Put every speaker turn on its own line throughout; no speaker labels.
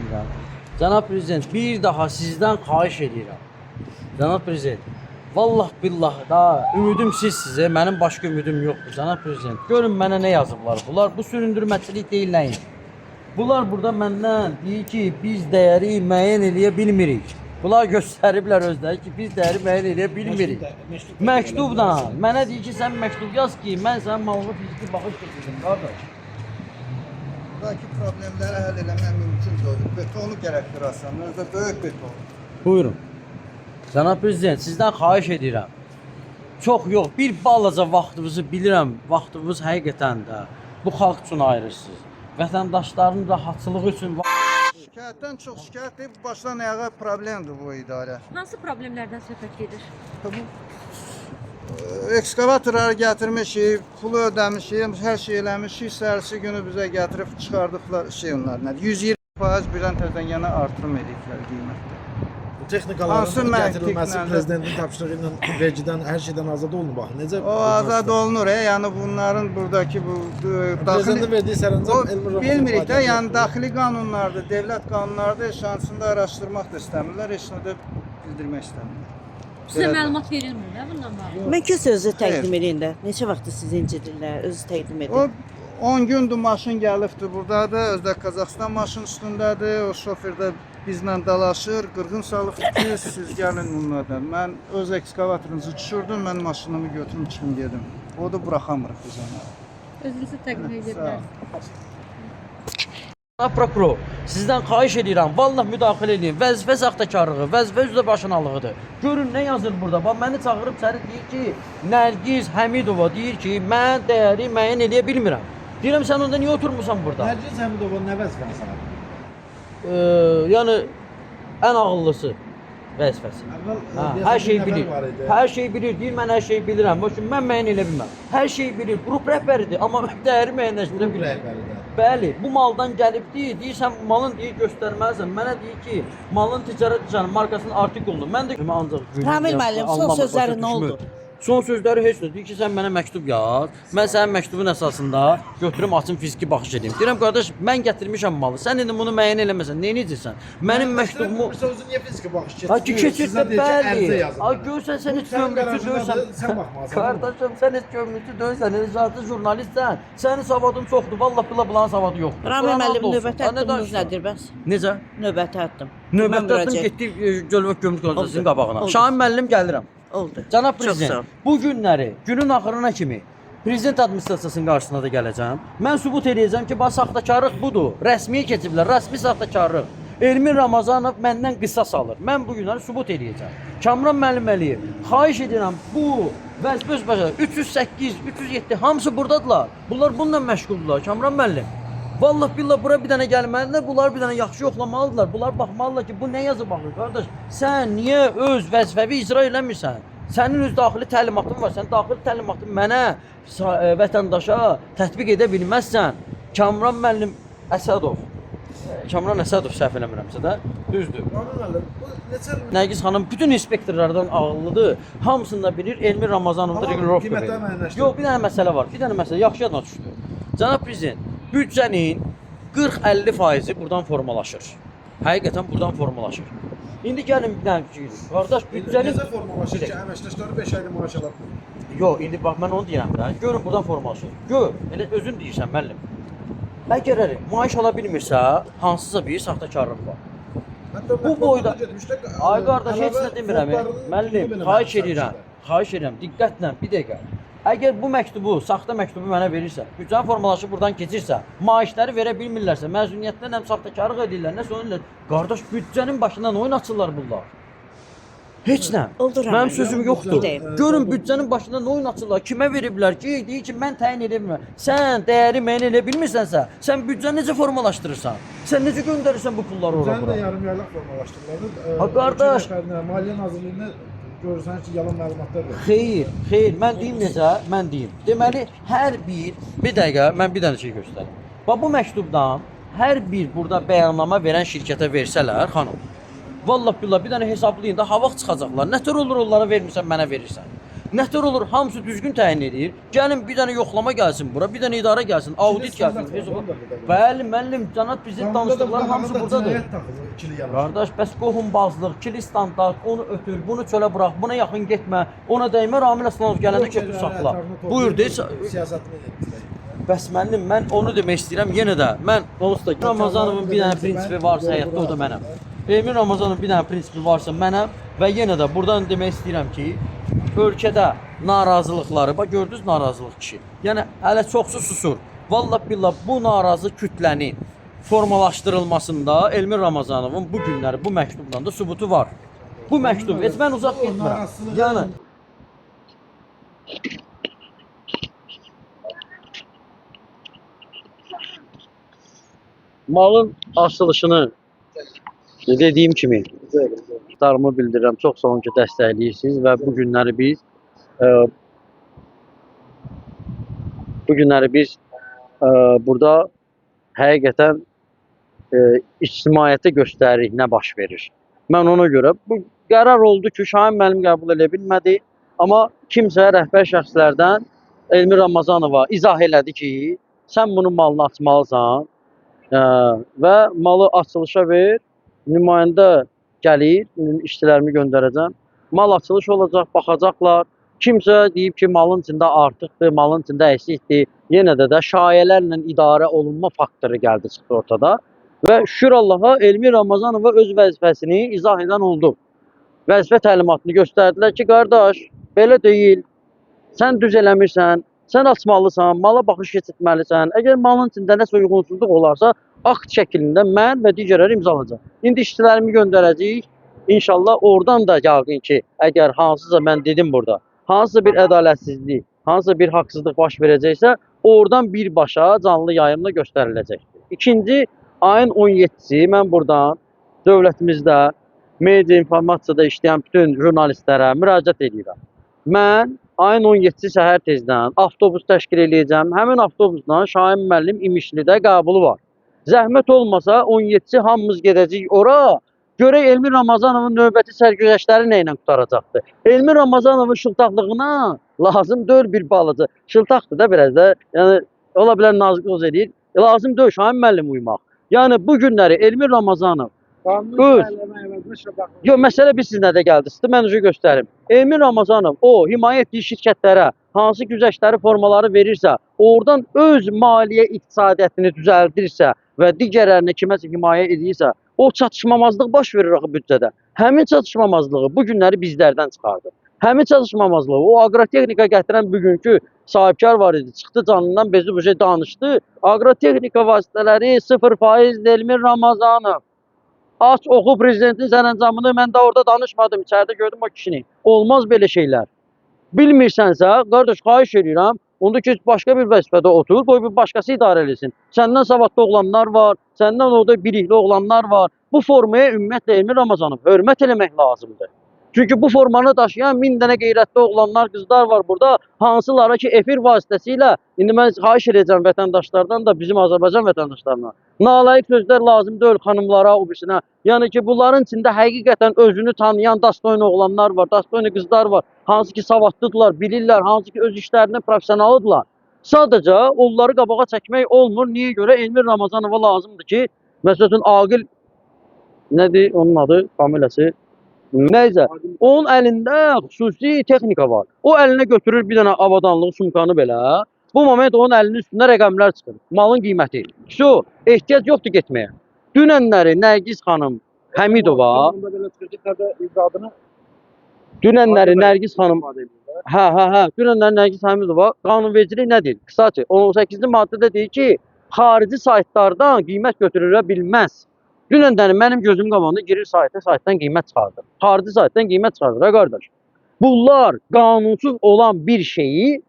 bilmirəm. Cənab prezident, bir daha sizdən xahiş edirəm. Cənab prezident, vallah billah da ümidim sizsiniz. Mənim başqa ümidim yoxdur cənab prezident. Görün mənə nə yazıblar bunlar. Bu süründürməçilik deyil nəyin. Bunlar burada məndən deyir ki, biz dəyəri müəyyən eləyə bilmirik. Bunlar göstəriblər özləri ki, biz dəyəri müəyyən eləyə bilmirik. Məktubla. Mənə deyir ki, sən məktub yaz ki, mən sənin malına fiziki baxış keçirdim qardaş.
Buradakı problemləri həll eləmək mümkün deyil. Betonu gərək qırasan, özü də böyük beton.
Buyurun. Cənab prezident, sizdən xahiş edirəm. Çox yox, bir balaca vaxtınızı bilirəm, vaxtınız həqiqətən də bu xalq üçün ayırırsınız. Vətəndaşların rahatçılığı üçün
Şikayətdən çox şikayət deyil, bu başdan ayağa problemdir bu idarə.
Hansı problemlərdən söhbət gedir?
Bu ekskavatorları gətirmişik, pulu ödəmişik, hər şey eləmişik, səhərsi günü bizə gətirib çıxardıqlar şey onlar nədir? 120% birdən təzədən yenə artırım eləyiblər qiymətdə.
Bu texnikaların
Hansı
gətirilməsi
məntiqlə?
prezidentin tapşırığı ilə vergidən, hər şeydən azad olunub axı. Necə?
O azad olunur, yəni bunların buradakı bu
Prezidentin verdiyi
O
sərəncam Elmir Rəhimov
bilmirik də,
ifadəsi
yəni
yoxdur.
daxili qanunlardır, dövlət qanunlarıdır, heç hansını da araşdırmaq da istəmirlər, heç nə də bildirmək istəmirlər.
Sizə
Belədir.
məlumat verilmir də bundan bağlı?
Mümkün sözü təqdim edin də. Neçə vaxtdır sizi incidirlər? Özü təqdim edin.
O 10 gündür maşın gəlibdir burdadır, özü də Qazaxıstan maşın üstündədir. O şofer də bizlə dalaşır, qırğın salıbdır ki, siz gəlin bunlardan. Mən öz ekskavatorunuzu düşürdüm, mən maşınımı götürüm çıxım gedim. O da buraxamırıq biz onu.
Özünüzü təqdim edə
Sağ ol.
bilərsiniz.
Cənab prokuror, sizdən xahiş edirəm, vallah müdaxilə eləyin. Vəzifə saxtakarlığı, vəzifə üzrə başınalığıdır. Görün nə yazır burada. Bax məni çağırıb içəri deyir ki, Nərgiz Həmidova deyir ki, mən dəyəri müəyyən eləyə bilmirəm. Deyirəm sən onda niyə oturmusan burada?
Nərgiz Həmidova nə vəzifəni saxlayır?
Yəni ən ağıllısı vəzifəsi.
Əvvəl
Hə,
deyəsən
hər
bir
şeyi
nəfər
bilir.
var idi.
Hər şeyi bilir. Deyir mən hər şeyi bilirəm. Başım mən müəyyən elə bilməm. Hər şeyi bilir. Qrup rəhbəridir, amma dəyəri müəyyənləşdirə
Qrup
bilmir.
rəhbəridir.
Bəli, bu maldan gəlibdi. Deyirsən bu malın deyir göstərməlisən. Mənə deyir ki, malın ticarət nişanı markasının artikulunu. Mən də ancaq gülürəm,
Ramil müəllim, son
anlamır, başa
sözləri nə
düşmür.
oldu?
Son sözləri heç nə. Deyir ki, sən mənə məktub yaz. Mən sənin məktubun əsasında götürüm açım fiziki baxış edeyim. Deyirəm qardaş, mən gətirmişəm malı. Sən indi bunu müəyyən eləməsən, nə edəcəksən? Mənim məktubumu
Bilirsə, özü niyə fiziki baxış keçirir?
Ha ki keçirsə
Sizə deyir ki, ərizə
bəli.
yazın.
Ay görsən sən heç
Sənin
gömrükçü
qarajındadır,
deyilsən.
sən baxmalısan.
Qardaşım sən heç gömrükçü deyilsən, elə zaten jurnalistsən. Sənin savadın çoxdur. Vallah billah bunların savadı yoxdur.
Ramil
Qurana and
müəllim,
olsun.
növbəti
Ha, nə
addımınız
danışıram?
nədir bəs?
Necə?
Növbəti addım.
Növbəti
Kimə
addım
müraciət?
getdik Gölbək Gömrük Konferansının
Oldu.
qabağına.
Oldu.
Şahin müəllim gəlirəm.
Oldu.
Cənab
Çox sağ ol.
prezident, bu günləri günün axırına kimi prezident administrasiyasının qarşısına da gələcəm. Mən sübut eləyəcəm ki, bax saxtakarlıq budur. Rəsmiyə keçiblər, rəsmi saxtakarlıq. Elmin Ramazanov məndən qisas alır. Mən bu günləri sübut eləyəcəm. Kamran müəllim Əliyev, xahiş edirəm bu vəzifə öz başına 308, 307 hamısı burdadılar. Bunlar bununla məşğuldurlar Kamran müəllim. Vallah billah bura bir dənə gəlməlidirlər, bunlar bir dənə yaxşı yoxlamalıdırlar. Bunlar baxmalıdırlar ki, bu nə yazıb axı qardaş? Sən niyə öz vəzifəvi icra eləmirsən? Sənin öz daxili təlimatın var. Sən daxili təlimatı mənə vətəndaşa tətbiq edə bilməzsən. Kamran müəllim Əsədov. Kamran Əsədov səhv eləmirəmsə də, düzdür.
Ramil müəllim, bu neçə
Nərgiz xanım bütün inspektorlardan ağıllıdır. Hamısını da bilir. Elmi Ramazanov da
Amma
regulirovka
qiymətləri
verir.
müəyyənləşdirir.
Yox, bir dənə məsələ var. Bir dənə məsələ yaxşı yadıma düşdü. Cənab prezident, büdcənin 40-50 faizi buradan formalaşır. Həqiqətən buradan formalaşır. İndi gəlin bir dənə fikir. Qardaş, büdcənin
necə formalaşır
Bir
ki,
dəqiqə.
əməkdaşları 5 aylıq maaş ala bilmir?
Yox, indi bax mən onu deyirəm də. Görün buradan formalaşır. Gör, elə özün deyirsən müəllim. Əgər maaş ala bilmirsə, hansısa bir saxtakarlıq var.
Hətta
Bu boyda-
getmişdə,
Ay qardaş, heç
əlavə
nə demirəm.
fondlarının
Müəllim,
pulunu belə
xahiş
mənimsəmişlər.
edirəm. Xahiş edirəm, diqqətlə bir dəqiqə. Əgər bu məktubu, saxta məktubu mənə verirsə, büdcənin formalaşıb buradan keçirsə, maaşları verə bilmirlərsə, məzuniyyətdən həm saxtakarlıq edirlər, nə onu edirlər. Qardaş, büdcənin başından oyun açırlar bunlar. Heç nə.
Oldu Ramil.
Mənim sözüm yoxdur.
Bir dəqiqə.
Görün büdcənin başında nə oyun açırlar, kimə veriblər ki, deyir ki, mən təyin edə bilmirəm. Sən dəyəri müəyyən eləyə bilmirsənsə, sən büdcəni necə formalaşdırırsan? Sən necə göndərirsən bu pulları ora
Büdcəni də
bura?
yarım yaylaq formalaşdırırlar.
Ha, qardaş.
Ölkə rəhbərinə, Maliyyə Nazirliyinə görürsən ki, yalan məlumatlar verir.
Xeyr, xeyr, mən deyim necə? Mən deyim. Deməli, hər bir dəqiqə mən bir dənə şey göstərim. Bax bu məktubdan hər bir burada bəyannamə verən şirkətə versələr, xanım. Vallah billah bir dənə hesablayın da hava çıxacaqlar. Nə tər olur onlara vermirsən, mənə verirsən. Nətər olur, hamısı düzgün təyin edir. Gəlin bir dənə yoxlama gəlsin bura, bir dənə idarə gəlsin, audit gəlsin. Bəli, müəllim, cənab prezident danışdıqları hamısı buradadır. Qardaş, bəs qohumbazlıq, ikili standart, onu ötür, bunu çölə burax, buna yaxın getmə, ona dəymə, Ramil Aslanov gələndə götür saxla. Buyur, deyir.
Siyasətini etdilər.
Bəs müəllim, mən onu demək istəyirəm yenə də. Mən onsuz da Ramazanovun bir dənə prinsipi varsa həyatda o da mənəm. Elmin Ramazanovun bir dənə prinsipi varsa mənəm və yenə də burdan demək istəyirəm ki, ölkədə narazılıqları, bax gördünüz narazılıq kişi. Yəni hələ çoxsu susur. Vallah billah bu narazı kütlənin formalaşdırılmasında Elmin Ramazanovun bu günləri bu məktubla da sübutu var. Bu məktub, heç mən uzaq getmirəm. Yəni malın açılışını dediyim kimi darımı bildirirəm. Çox sağ olun ki, dəstəkləyirsiniz və bu günləri biz burada həqiqətən ictimaiyyətə göstəririk nə baş verir. Mən ona görə bu qərar oldu ki, Şahin müəllim qəbul eləyə bilmədi, amma kimsə rəhbər şəxslərdən Elmi Ramazanova izah elədi ki, sən bunun malını açmalısan və malı açılışa ver, nümayəndə gəlir, işçilərimi göndərəcəm. Mal açılış olacaq, baxacaqlar. Kimsə deyib ki, malın içində artıqdır, malın içində əksikdir. Yenə də şayələrlə idarə olunma faktoru gəldi çıxdı ortada. Və şükür Allaha Elmi Ramazanova öz vəzifəsini izah edən oldu. Vəzifə təlimatını göstərdilər ki, qardaş, belə deyil. Sən düz eləmirsən, sən açmalısan, mala baxış keçirtməlisən. Əgər malın içində nəsə uyğunsuzluq olarsa, akt şəklində mən və digərləri imzalayacaq. İndi işçilərimi göndərəcəyik. İnşallah oradan da yəqin ki, əgər hansısa mən dedim burada, hansısa bir ədalətsizlik, hansısa bir haqsızlıq baş verəcəksə, oradan birbaşa canlı yayımla göstəriləcəkdir. İkinci, ayın 17-si mən buradan dövlətimizdə media informasiyada işləyən bütün jurnalistlərə müraciət edirəm. Mən ayın 17-si səhər tezdən avtobus təşkil eləyəcəm. Həmin avtobusla Şahin müəllim İmişlidə qəbulu var. Zəhmət olmasa 17-si hamımız gedəcəyik ora. Görək Elmi Ramazanovun növbəti sərgüzəştləri nə ilə qurtaracaqdır. Elmi Ramazanovun şıltaqlığına lazım deyil bir balaca. Şıltaqdır da biraz da. Yəni ola bilər nazıqlıq eləyir. Lazım deyil Şahin müəllim uymaq. Yəni bu günləri Elmi Ramazanov öz Yox, məsələ bilirsiniz nədə gəldi? Sizə mən ucu göstərim. Elmi Ramazanov o himayə etdiyi şirkətlərə hansı güzəştləri, formaları verirsə, oradan öz maliyyə iqtisadiyyatını düzəldirsə və digərlərinə kiməsə himayə edirsə, o çatışmamazlıq baş verir axı büdcədə. Həmin çatışmamazlığı bu günləri bizlərdən çıxardı. Həmin çatışmamazlığı o aqrotexnika gətirən bugünkü sahibkar var idi. Çıxdı canından bezi bu şey danışdı. Aqrotexnika vasitələri 0% Elmi Ramazanov. Aç, oxu prezidentin sərəncamını, mən də orada danışmadım, içəridə gördüm o kişini. Olmaz belə şeylər. Bilmirsənsə, qardaş, xahiş edirəm, onda ki, başqa bir vəzifədə otur, qoy bir başqası idarə eləsin. Səndən savadlı oğlanlar var, səndən orada bilikli oğlanlar var. Bu formaya ümumiyyətlə Elmi Ramazanov hörmət eləmək lazımdır. Çünki bu formanı daşıyan 1000 dənə qeyrətli oğlanlar, qızlar var burada, hansılara ki, efir vasitəsilə, indi mən xahiş edəcəm vətəndaşlardan da, bizim Azərbaycan vətəndaşlarına, nalayiq sözlər lazım deyil xanımlara, o birisinə. Yəni ki, bunların içində həqiqətən özünü tanıyan dastoyun oğlanlar var, dastoyun qızlar var, hansı ki, savadlıdırlar, bilirlər, hansı ki, öz işlərinin professionalıdırlar. Sadəcə onları qabağa çəkmək olmur. Niyə görə? Elmi Ramazanova lazımdır ki, məsəl üçün, Aqil, nədir onun adı, familiyası? Nəysə, onun əlində xüsusi texnika var. O əlinə götürür bir dənə avadanlıq sumkanı belə. Bu moment onun əlinin üstündə rəqəmlər çıxır. Malın qiyməti. Şu, ehtiyac yoxdur getməyə. Dünənləri Nərgiz xanım Həmidova, dünənləri Nərgiz xanım, hə, dünənləri Nərgiz Həmidova qanunvericilik nədir? Qısaca, 18-ci maddədə deyir ki, xarici saytlardan qiymət götürülə bilməz. Dünənləri mənim gözüm qabağında girir sayta, saytdan qiymət çıxardır. Xarici saytdan qiymət çıxardır, ha qardaş. Bunlar qanunsuz olan bir şeyi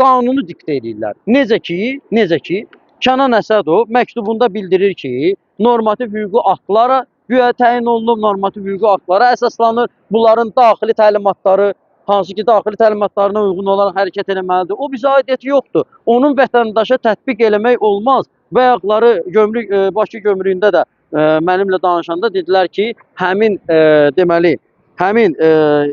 qanunu diktə edirlər. Necə ki, Kənan Əsədov məktubunda bildirir ki, normativ hüquqi aktlara güya təyin olunub, normativ hüquqi aktlara əsaslanır. Bunların daxili təlimatları, hansı ki, daxili təlimatlarına uyğun olaraq hərəkət eləməlidir. O bizə aidiyyəti yoxdur. Onun vətəndaşa tətbiq eləmək olmaz. Bayaqları gömrük, Bakı gömrüyündə də mənimlə danışanda dedilər ki, həmin deməli Həmin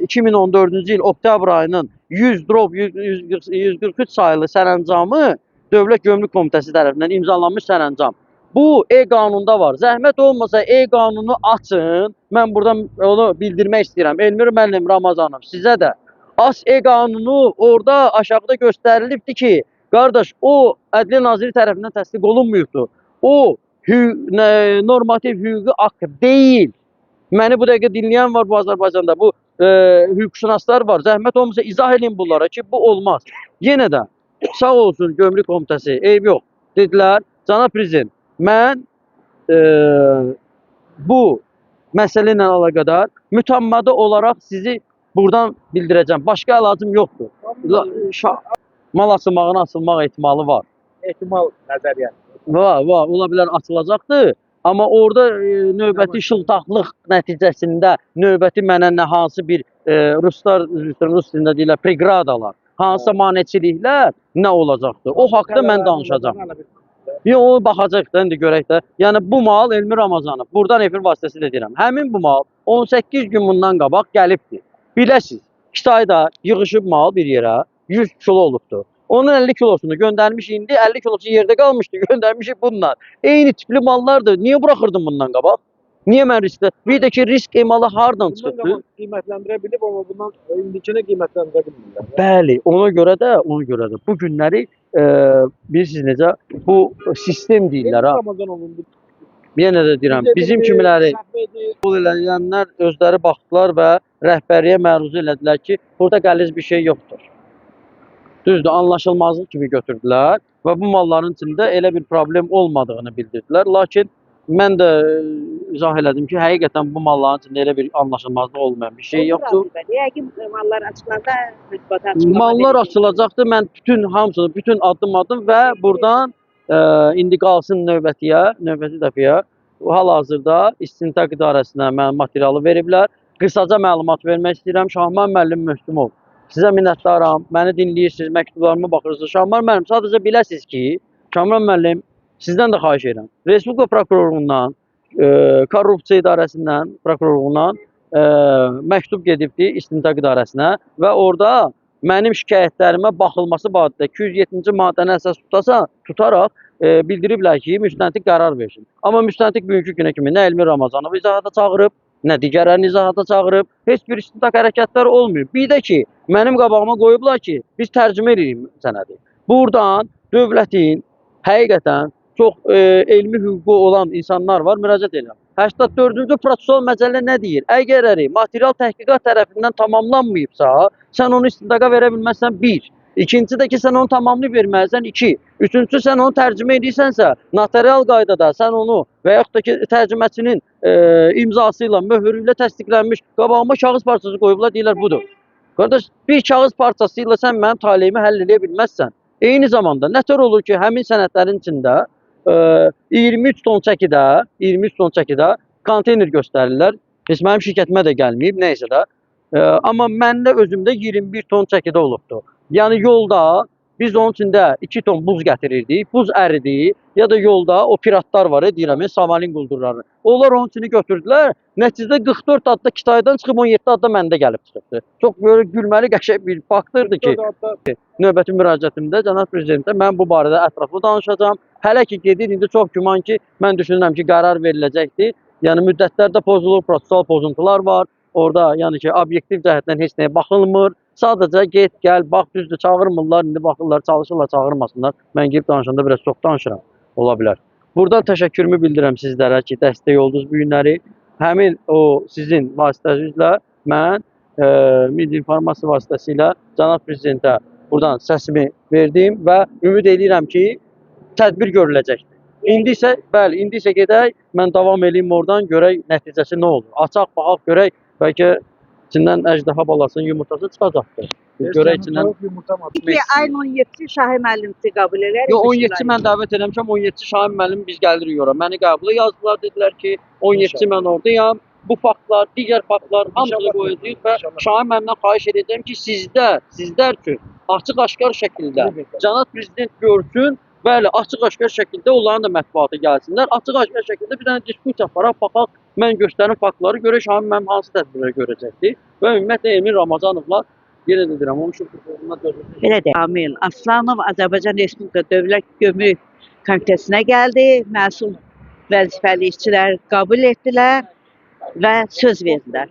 2014-cü il oktyabr ayının 100/143 sayılı sərəncamı Dövlət Gömrük Komitəsi tərəfindən imzalanmış sərəncam. Bu e-qanunda var. Zəhmət olmasa e-qanunu açın. Mən buradan onu bildirmək istəyirəm. Elmir müəllim Ramazanov sizə də. Aç e-qanunu, orada aşağıda göstərilibdir ki, qardaş, o Ədliyyə Naziri tərəfindən təsdiq olunmayıbdır. O normativ hüquqi akt deyil. Məni bu dəqiqə dinləyən var bu Azərbaycanda. Bu hüquqşünaslar var. Zəhmət olmasa izah eləyin bunlara ki, bu olmaz. Yenə də sağ olsun Gömrük Komitəsi, eyb yox. Dedilər, cənab prezident, mən bu məsələ ilə əlaqədar mütəmmadı olaraq sizi buradan bildirəcəm. Başqa əlacım yoxdur. Mal açılmağına açılmaq ehtimalı var.
Ehtimal nəzəriyyə.
Var, var, ola bilər açılacaqdır. Amma orada növbəti şıltaqlıq nəticəsində növbəti mənə nə hansı bir ruslar, rus dilində deyirlər, preqradalar, hansısa maneçiliklər nə olacaqdır? O haqda mən danışacağam. Yox, o baxacaq da, indi görək də. Yəni bu mal Elmir Ramazanov, buradan efir vasitəsilə deyirəm. Həmin bu mal 18 gün bundan qabaq gəlibdir. Biləsiz, Xitayda yığışıb mal bir yerə 100 kilo olubdur. Onun 50 kilosunu göndərmiş indi, 50 kilosu yerdə qalmışdı, göndərmişik bunlar. Eyni tipli mallardır. Niyə buraxırdın bundan qabaq? Niyə mən riskdə? Bir də ki, risk emalı hardan çıxıbdır?
Bundan qabaq qiymətləndirə bilib, amma bundan indikini qiymətləndirə bilmirlər.
Bəli, ona görə də bu günləri bilirsiniz necə, bu sistem deyirlər ha.
Ramazanovun
Yenə də deyirəm, bizim kimiləri qəbul eləyənlər özləri baxdılar və rəhbərliyə məruzə elədilər ki, burada qəliz bir şey yoxdur. Düzdür, anlaşılmazlıq kimi götürdülər və bu malların içində elə bir problem olmadığını bildirdilər. Lakin mən də izah elədim ki, həqiqətən bu malların içində elə bir anlaşılmazlıq olmayan bir şey yoxdur.
Yəqin mallar açılanda mətbuata açıqlama
Mallar
verəcək.
açılacaqdır. Mən bütün hamısını, bütün addım-addım və buradan indi qalsın növbətiyə, növbəti dəfəyə. Hal-hazırda İstintaq İdarəsinə mən materialı veriblər. Qısaca məlumat vermək istəyirəm. Şahman müəllim Möhsümov, sizə minnətdaram. Məni dinləyirsiniz, məktublarıma baxırsınız. Şahman müəllim, sadəcə biləsiniz ki, Kamran müəllim, sizdən də xahiş edirəm. Respublika prokurorluğundan, korrupsiya idarəsindən, prokurorluğundan məktub gedibdi İstintaq İdarəsinə və orada mənim şikayətlərimə baxılması barədə 207-ci maddəni əsas tutaraq bildiriblər ki, müstəntiq qərar versin. Amma müstəntiq bugünkü günə kimi nə Elmir Ramazanov izahata çağırıb, nə digərlərini izahata çağırıb, heç bir istintaq hərəkətləri olmuyor. Bir də ki, mənim qabağıma qoyublar ki, biz tərcümə edirik sənədi. Buradan dövlətin həqiqətən çox elmi hüququ olan insanlar var, müraciət edirəm. 84-cü prosessual məcəllə nə deyir? Əgər material təhqiqat tərəfindən tamamlanmayıbsa, sən onu istintaqa verə bilməzsən, bir. İkinci də ki, sən onu tamamlayıb verməlisən, iki. Üçüncüsü, sən onu tərcümə edirsənsə, notarial qaydada sən onu və yaxud da ki, tərcüməçinin imzası ilə, möhürü ilə təsdiqlənmiş qabağıma kağız parçası qoyublar, deyirlər budur. Qardaş, bir kağız parçası ilə sən mənim taleyimi həll edə bilməzsən. Eyni zamanda nətər olur ki, həmin sənədlərin içində 23 ton çəkidə, 23 ton çəkidə konteyner göstərirlər. Heç mənim şirkətimə də gəlməyib, nəysə də. Amma məndə özümdə 21 ton çəkidə olubdur. Yəni yolda biz onun içində 2 ton buz gətirirdik, buz əridi ya da yolda o piratlar var, deyirəm, Somalin quldurları. Onlar onun içini götürdülər. Nəticədə 44 adda Xitaydan çıxıb 17 adda məndə gəlib çıxıbdı. Çox böyle gülməli, qəşəng bir faktırdır ki, növbəti müraciətimdə cənab prezidentə mən bu barədə ətraflı danışacağam. Hələ ki gedir, indi çox güman ki, mən düşünürəm ki, qərar veriləcəkdir. Yəni müddətlər də pozulur, prosessual pozuntular var. Orada yəni ki, obyektiv cəhətdən heç nəyə baxılmır. Sadəcə get, gəl, bax, düzdür, çağırmırlar, indi baxırlar, çalışırlar, çağırmasınlar. Mən gedib danışanda biraz çox danışıram, ola bilər. Buradan təşəkkürümü bildirəm sizlərə ki, dəstək oldunuz bu günləri. Həmin o sizin vasitənizlə mən media informasiya vasitəsilə cənab prezidentə buradan səsimi verdim və ümid eləyirəm ki, tədbir görüləcəkdir. İndi isə, bəli, indi isə gedək, mən davam eləyim oradan, görək nəticəsi nə olur. Açaq, baxaq, görək, bəlkə içindən əjdaha balasının yumurtası çıxacaqdır. Görək içindən.
Peki ayın 17-si Şahin müəllim sizi qəbul edər.
Yox, 17-si mən dəvət eləmişəm, 17-si Şahin müəllim biz gəlirik ora. Məni qəbula yazdılar, dedilər ki, 17-si mən oradayam. Bu faktlar, digər faktlar hamısını qoyacağıq və Şahin müəllimdən xahiş edəcəm ki, sizlər üçün açıq-aşkar şəkildə cənab prezident görsün, bəli, açıq-aşkar şəkildə onların da mətbuatı gəlsinlər. Açıq-aşkar şəkildə bir dənə diskussiya aparaq, baxaq Mən göstərim faktları görək Şamil müəllim hansı tədbirlər görəcəkdir və ümumiyyətlə Emin Ramazanovla yenə də deyirəm, onun şoferluğuna dözülür.
Belə deyək. Amil Aslanov Azərbaycan Respublika Dövlət Gömrük Komitəsinə gəldi. Məsul vəzifəli işçilər qəbul etdilər və söz verdilər.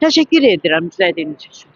Təşəkkür edirəm izlədiyiniz üçün.